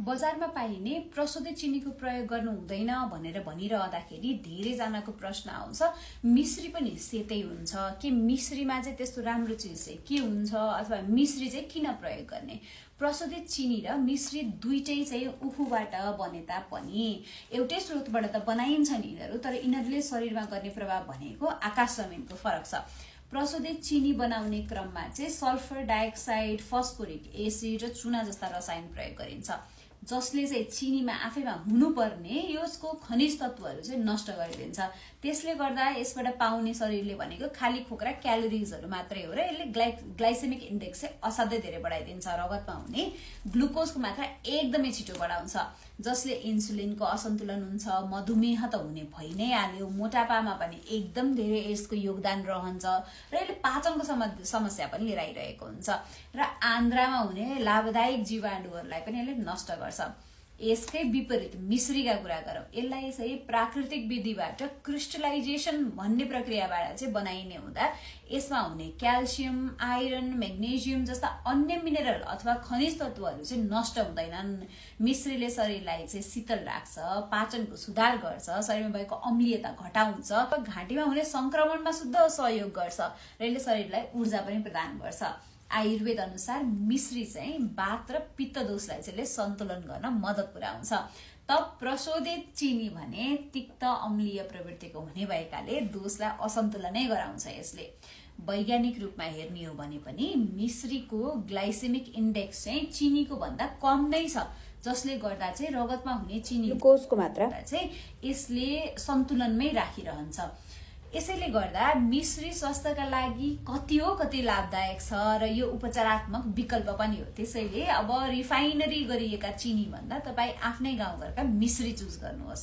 बजारमा पाइने प्रशोधित चिनीको प्रयोग गर्नु हुँदैन भनेर भनिरहँदाखेरि धेरैजनाको प्रश्न आउँछ, मिश्री पनि सेतै हुन्छ कि मिश्रीमा चाहिँ त्यस्तो राम्रो चिज चाहिँ के हुन्छ अथवा मिश्री चाहिँ किन प्रयोग गर्ने। प्रशोधित चिनी र मिश्री दुईटै चाहिँ उखुबाट बने तापनि एउटै स्रोतबाट त बनाइन्छ नि यिनीहरू, तर यिनीहरूले शरीरमा गर्ने प्रभाव भनेको आकाश जमिनको फरक छ। प्रशोधित चिनी बनाउने क्रममा चाहिँ सल्फर डाइअक्साइड, फस्फोरिक एसिड र चुना जस्ता रसायन प्रयोग गरिन्छ, जसले चाहिँ चिनीमा आफैमा हुनुपर्ने यसको खनिज तत्त्वहरू चाहिँ नष्ट गरिदिन्छ। त्यसले गर्दा यसबाट पाउने शरीरले भनेको खाली खोक्रा क्यालोरिजहरू मात्रै हो र यसले ग्लाइसेमिक इन्डेक्स चाहिँ असाध्यै धेरै बढाइदिन्छ। रगतमा हुने ग्लुकोजको मात्रा एकदमै छिटो बढाउँछ, जसले इन्सुलिनको असन्तुलन हुन्छ, मधुमेह त हुने भइ नै हाल्यो, मोटापामा पनि एकदम धेरै यसको योगदान रहन्छ र यसले पाचनको समस्या पनि लिएर आइरहेको हुन्छ र आन्द्रामा हुने लाभदायक जीवाणुहरूलाई पनि यसले नष्ट गर्छ। यसकै विपरीत मिश्रीका कुरा गरौँ, यसलाई चाहिँ प्राकृतिक विधिबाट क्रिस्टलाइजेसन भन्ने प्रक्रियाबाट चाहिँ बनाइने हुँदा यसमा हुने क्याल्सियम, आइरन, म्याग्नेशियम जस्ता अन्य मिनरल अथवा खनिज तत्त्वहरू चाहिँ नष्ट हुँदैनन्। मिश्रीले शरीरलाई चाहिँ शीतल राख्छ, पाचनको सुधार गर्छ, शरीरमा भएको अम्लीयता घटाउँछ, घाँटीमा हुने संक्रमणमा शुद्ध सहयोग गर्छ र यसले शरीरलाई ऊर्जा पनि प्रदान गर्छ। आयुर्वेद अनुसार मिश्री चाहिँ वात र पित्त दोषलाई चाहिँ सन्तुलन गर्न मद्दत पुर्याउँछ। तब प्रशोधित चिनी भने तिक्त अम्लीय प्रवृत्तिको हुने भएकाले दोषलाई असन्तुलनै गराउँछ। यसले वैज्ञानिक रूपमा हेर्ने हो भने पनि मिश्रीको ग्लाइसेमिक इन्डेक्स चाहिँ चिनीको भन्दा कम नै छ, जसले गर्दा चाहिँ रगतमा हुने चिनी ग्लुकोजको मात्रा चाहिँ यसले सन्तुलनमै राखिरहन्छ। यसैले गर्दा मिश्री स्वास्थ्यका लागि कति लाभदायक छ र यो उपचारात्मक विकल्प पनि हो। त्यसैले अब रिफाइनरी गरिएका चिनी भन्दा तपाईँ आफ्नै गाउँघरका मिश्री चुज गर्नुहोस्।